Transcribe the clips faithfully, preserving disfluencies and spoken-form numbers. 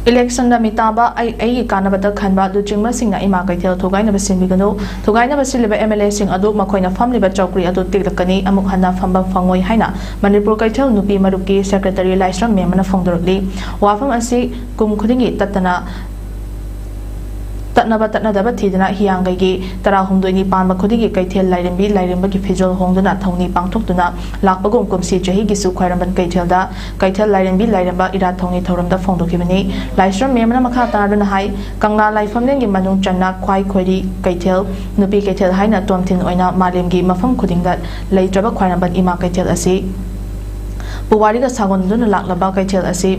ꯏꯂꯦꯛꯁꯟꯗ ꯃꯤꯇꯥꯕ ꯑꯩ ꯑꯩꯒꯤ ꯀꯥꯟꯅꯕꯇ ꯈꯟꯕ ꯂꯨꯆꯤꯡꯕꯁꯤꯡꯅ ꯏꯃꯥ ꯀꯩꯊꯦꯜ ꯊꯨꯒꯥꯏꯅꯕ ꯁꯤꯟꯕꯤꯒꯅꯨ꯫ ꯊꯨꯒꯥꯏꯅꯕ ꯁꯤꯜꯂꯤꯕ ꯑꯦꯝ ꯑꯦꯜ ꯑꯦꯁꯤꯡ ꯑꯗꯨ ꯃꯈꯣꯏꯅ ꯐꯝꯂꯤꯕ ꯆꯧꯀ꯭ꯔꯤ ꯑꯗꯨ ꯇꯦꯛꯂꯛꯀꯅꯤ, ꯑꯃꯨꯛ ꯍꯟꯅ ꯐꯝꯕ ꯐꯪꯉꯣꯏ ꯍꯥꯏꯅ ꯃꯅꯤꯄꯨꯔ ꯀꯩꯊꯦꯜ ꯅꯨꯄꯤ ꯃꯔꯨꯞꯀꯤ ꯁꯦꯀ꯭ꯔꯦꯇꯔꯤ ꯂꯥꯏꯁ꯭ꯔꯝ ꯃꯦꯝꯕꯅ ꯐꯣꯡꯗꯣꯔꯛꯂꯤ꯫ ꯋꯥꯐꯝ ꯑꯁꯤ ꯀꯨꯝ ꯈꯨꯗꯤꯡꯒꯤ ꯇꯠꯇꯅ ꯇꯠꯅꯕ ꯇꯠꯅꯗꯕ ꯊꯤꯗꯅ ꯍꯤꯌꯥꯡꯒꯩꯒꯤ ꯇꯔꯥꯍꯨꯝꯗꯣꯏꯅꯤ ꯄꯥꯟꯕ ꯈꯨꯗꯤꯡꯒꯤ ꯀꯩꯊꯦꯜ ꯂꯥꯏꯔꯦꯝꯕꯤ ꯂꯥꯏꯔꯦꯝꯕꯒꯤ ꯐꯤꯖꯣꯜ ꯍꯣꯡꯗꯨꯅ ꯊꯧꯅꯤ ꯄꯥꯡꯊꯣꯛꯇꯨꯅ ꯂꯥꯛꯄꯒꯨꯝ ꯀꯨꯝꯁꯤ ꯆꯍꯤꯒꯤꯁꯨ ꯈ꯭ꯋꯥꯏꯔꯝꯕꯟ ꯀꯩꯊꯦꯜꯗ ꯀꯩꯊꯦꯜ ꯂꯥꯏꯔꯦꯝꯕꯤ ꯂꯥꯏꯔꯦꯝꯕ ꯏꯔꯥꯠ ꯊꯧꯅꯤ ꯊꯧꯔꯝꯗ ꯐꯣꯡꯗꯣꯛꯈꯤꯕꯅꯤ꯫ ꯂꯥꯏꯁ꯭ꯔꯝ ꯃꯦꯝꯅ ꯃꯈꯥ ꯇꯥꯗꯨꯅ ꯍꯥꯏ, ꯀꯪꯂꯥ ꯂꯥꯏꯐꯝꯂꯦꯟꯒꯤ ꯃꯅꯨꯡ ꯆꯟꯅ ꯈ꯭ꯋꯥꯏ ꯈꯣꯏꯔꯤ ꯀꯩꯊꯦꯜ, ꯅꯨꯄꯤ ꯀꯩꯊꯦꯜ ꯍꯥꯏꯅ ꯇꯣꯟꯊꯤꯟ ꯑꯣꯏꯅ ꯃꯥꯂꯦꯝꯒꯤ ꯃꯐꯝ ꯈꯨꯗꯤꯡꯗ ꯂꯩꯇ꯭ꯔꯕ ꯈ꯭ꯋꯥꯏꯔꯝꯕꯟ ꯏꯃꯥ ꯀꯩꯊꯦꯜ ꯑꯁꯤ ꯄꯨꯋꯥꯔꯤꯒ ꯁꯥꯒꯣꯟꯅꯗꯨꯅ ꯂꯥꯛꯂꯕ ꯀꯩꯊꯦꯜ ꯑꯁꯤ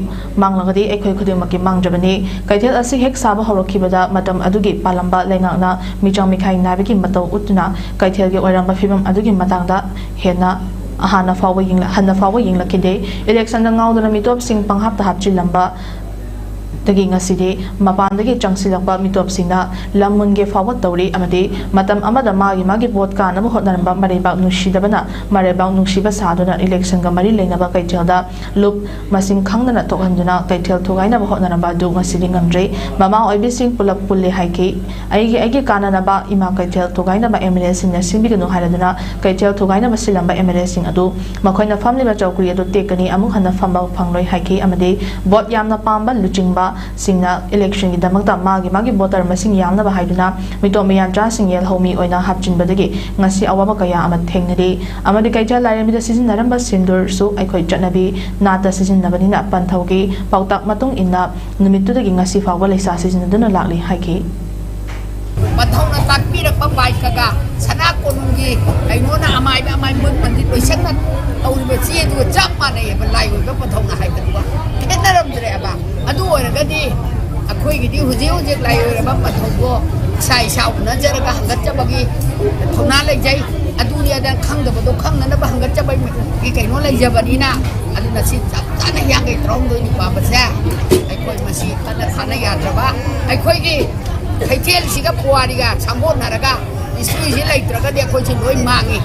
ꯃꯥꯡꯂꯒꯗꯤ ꯑꯩꯈꯣꯏ ꯈꯨꯗꯤꯡꯃꯛꯀꯤ ꯃꯥꯡꯖꯕꯅꯤ꯫ ꯀꯩꯊꯦꯜ ꯑꯁꯤ ꯍꯦꯛ ꯁꯥꯕ ꯍꯧꯔꯛꯈꯤꯕꯗ ꯃꯇꯝ ꯑꯗꯨꯒꯤ ꯄꯥꯜꯂꯝꯕ ꯂꯩꯉꯥꯛꯅ ꯃꯤꯆꯪ ꯃꯤꯈꯥꯏ ꯅꯥꯏꯕꯒꯤ ꯃꯇꯧ ꯎꯠꯇꯨꯅ ꯀꯩꯊꯦꯜꯒꯤ ꯑꯣꯏꯔꯝꯕ ꯐꯤꯕꯝ ꯑꯗꯨꯒꯤ ꯃꯇꯥꯡꯗ ꯍꯦꯟꯅ ꯍꯥꯟꯅ ꯐꯥꯎꯕ ꯌꯦꯡꯂ-, ꯍꯟꯅ ꯐꯥꯎꯕ ꯌꯦꯡꯂꯛꯈꯤꯗꯦ꯫ ꯏꯂꯦꯛꯁꯟꯗ ꯉꯥꯎꯗꯨꯅ ꯃꯤꯇꯣꯞꯁꯤꯡ ꯄꯪꯍꯥꯞꯇ ꯍꯥꯞꯆꯤꯜꯂꯝꯕ ꯗꯒꯤ ꯉꯁꯤꯗꯤ ꯃꯄꯥꯟꯗꯒꯤ ꯆꯪꯁꯤꯜꯂꯛꯄ ꯃꯤꯇꯣꯞꯁꯤꯡꯅ ꯂꯝ ꯃꯨꯟꯒꯦ ꯐꯥꯎꯕ ꯇꯧꯔꯤ ꯑꯃꯗꯤ ꯃꯇꯝ ꯑꯃꯗ ꯃꯥꯒꯤ ꯃꯥꯒꯤ ꯚꯣꯠ ꯀꯥꯅꯕ ꯍꯣꯠꯅꯔꯝꯕ ꯃꯔꯩꯕꯥꯛ ꯅꯨꯡꯁꯤꯗꯕꯅ ꯃꯔꯩꯕꯥꯛ ꯅꯨꯡꯁꯤꯕ ꯁꯥꯗꯨꯅ ꯏꯂꯦꯛꯁꯟꯒ ꯃꯔꯤ ꯂꯩꯅꯕ ꯀꯩꯊꯦꯜꯗ ꯂꯨꯞ ꯃꯁꯤꯡ ꯈꯪꯗꯅ ꯊꯣꯛꯍꯟꯗꯨꯅ ꯀꯩꯊꯦꯜ ꯊꯨꯒꯥꯏꯅꯕ ꯍꯣꯠꯅꯔꯝꯕ ꯑꯗꯨ ꯉꯁꯤꯗꯤ ꯉꯝꯗ꯭ꯔꯦ꯫ ꯃꯃꯥ ꯑꯣꯏꯕꯤꯁꯤꯡ ꯄꯨꯂꯞ ꯄꯨꯜꯂꯦ ꯍꯥꯏꯈꯤ꯫ ꯑꯩꯒꯤ, ꯑꯩꯒꯤ ꯀꯥꯟꯅꯅꯕ ꯏꯃꯥ ꯀꯩꯊꯦꯜ ꯊꯨꯒꯥꯏꯅꯕ ꯑꯦꯝ ꯑꯦꯜ ꯑꯦꯁꯤꯡꯅ ꯁꯤꯟꯕꯤꯒꯅꯨ ꯍꯥꯏꯔꯗꯨꯅ ꯀꯩꯊꯦꯜ ꯊꯨꯒꯥꯏꯅꯕ ꯁꯤꯜꯂꯝꯕ ꯑꯦꯝ ꯑꯦꯜ ꯑꯦꯁꯤꯡ ꯑꯗꯨ ꯃꯈꯣꯏꯅ ꯐꯝꯂꯤꯕ ꯆꯧꯀ꯭ꯔꯤ ꯑꯗꯨ ꯇꯦꯛꯀꯅꯤ, ꯑꯃꯨꯛ ꯍꯟꯅ ꯐꯝꯕ ꯐꯪꯂꯣꯏ ꯍꯥꯏꯈꯤ ꯑꯃꯗꯤ ꯚꯣꯠ ꯌꯥꯝꯅ ꯄꯥꯝꯕ ꯂꯨꯆꯤꯡꯕꯁꯤꯡꯅ ꯏꯂꯦꯛꯁꯟꯒꯤꯗꯃꯛꯇ ꯃꯥꯒꯤ ꯃꯥꯒꯤ ꯚꯣꯇꯔ ꯃꯁꯤꯡ ꯌꯥꯝꯅꯕ ꯍꯥꯏꯗꯨꯅ ꯃꯤꯇꯣꯞ ꯃꯤꯌꯥꯟꯆꯥꯁꯤꯡ ꯌꯦꯜꯍꯧꯃꯤ ꯑꯣꯏꯅ ꯍꯥꯞꯆꯤꯟꯕꯗꯒꯤ ꯉꯁꯤ ꯑꯋꯥꯕ ꯀꯌꯥ ꯑꯃ ꯊꯦꯡꯅꯔꯤ ꯑꯃꯗꯤ ꯀꯩꯊꯦꯜ ꯂꯥꯏꯔꯦꯝꯕꯤꯗ ꯁꯤꯖꯤꯟꯅꯔꯝꯕ ꯁꯤꯟꯗꯨꯔꯁꯨ ꯑꯩꯈꯣꯏ ꯆꯠꯅꯕꯤ ꯅꯥꯠꯇ ꯁꯤꯖꯤꯟꯅꯕꯅꯤꯅ ꯄꯟꯊꯧꯒꯤ ꯄꯥꯎꯇꯥꯛ ꯃꯇꯨꯡ ꯏꯟꯅ ꯅꯨꯃꯤꯠꯇꯨꯗꯒꯤ ꯉꯁꯤ ꯐꯥꯎꯕ ꯂꯩꯁꯥ ꯁꯤꯖꯤꯟꯅꯗꯨꯅ ꯂꯥꯛꯂꯤ ꯍꯥꯏꯈꯤ꯫ ꯃꯊꯧꯅ ꯇꯥꯛꯄꯤꯔꯛꯄ ꯕꯥꯏꯛꯀꯒ ꯁꯅꯥ ꯀꯣꯅꯨꯡꯒꯤ ꯀꯩꯅꯣꯅ ꯑꯃꯥꯏꯕ ꯑꯃꯥꯏ ꯃꯣꯏ ꯄꯟꯗꯤꯠ ꯂꯣꯏꯁꯪꯅ ꯇꯧꯔꯤꯕ ꯆꯦꯗꯨꯒ ꯆꯞ ꯃꯥꯟꯅꯩꯑꯕ, ꯂꯥꯏ ꯑꯣꯏꯕ ꯃꯊꯧꯅ ꯍꯥꯏꯕꯗꯨꯒ ꯈꯦꯠꯅꯔꯝꯗ꯭ꯔꯦꯕ꯫ ꯑꯗꯨ ꯑꯣꯏꯔꯒꯗꯤ ꯑꯩꯈꯣꯏꯒꯤꯗꯤ ꯍꯧꯖꯤꯛ ꯍꯧꯖꯤꯛ ꯂꯥꯏ ꯑꯣꯏꯔꯕ ꯃꯊꯧꯗꯣ ꯏꯁꯥ ꯏꯁꯥ ꯎꯅꯖꯔꯒ ꯍꯪꯒꯠꯆꯕꯒꯤ ꯊꯧꯅꯥ ꯂꯩꯖꯩ꯫ ꯑꯗꯨꯅꯤ ꯑꯗ ꯈꯪꯗꯕꯗꯣ ꯈꯪꯅꯅꯕ ꯍꯪꯒꯠꯆꯕꯒꯤ ꯀꯩꯅꯣ ꯂꯩꯖꯕꯅꯤꯅ, ꯑꯗꯨꯅ ꯁꯤ ꯆꯞ ꯆꯥꯅ ꯍꯤꯌꯥꯡꯒꯩ ꯇꯔꯥꯍꯨꯝꯗꯣꯏꯅꯤ ꯄꯥꯕꯁꯦ ꯑꯩꯈꯣꯏ ꯃꯁꯤ ꯀꯟꯅ ꯊꯥꯅ ꯌꯥꯗ꯭ꯔꯕ, ꯑꯩꯈꯣꯏꯒꯤ ꯀꯩꯊꯦꯜꯁꯤꯒ ꯄꯨꯋꯥꯔꯤꯒ ꯁꯥꯒꯣꯟꯅꯔꯒ ꯍꯤꯁꯇ꯭ꯔꯤꯁꯤ ꯂꯩꯇ꯭ꯔꯒꯗꯤ ꯑꯩꯈꯣꯏꯁꯤ ꯂꯣꯏ ꯃꯥꯡꯉꯤ꯫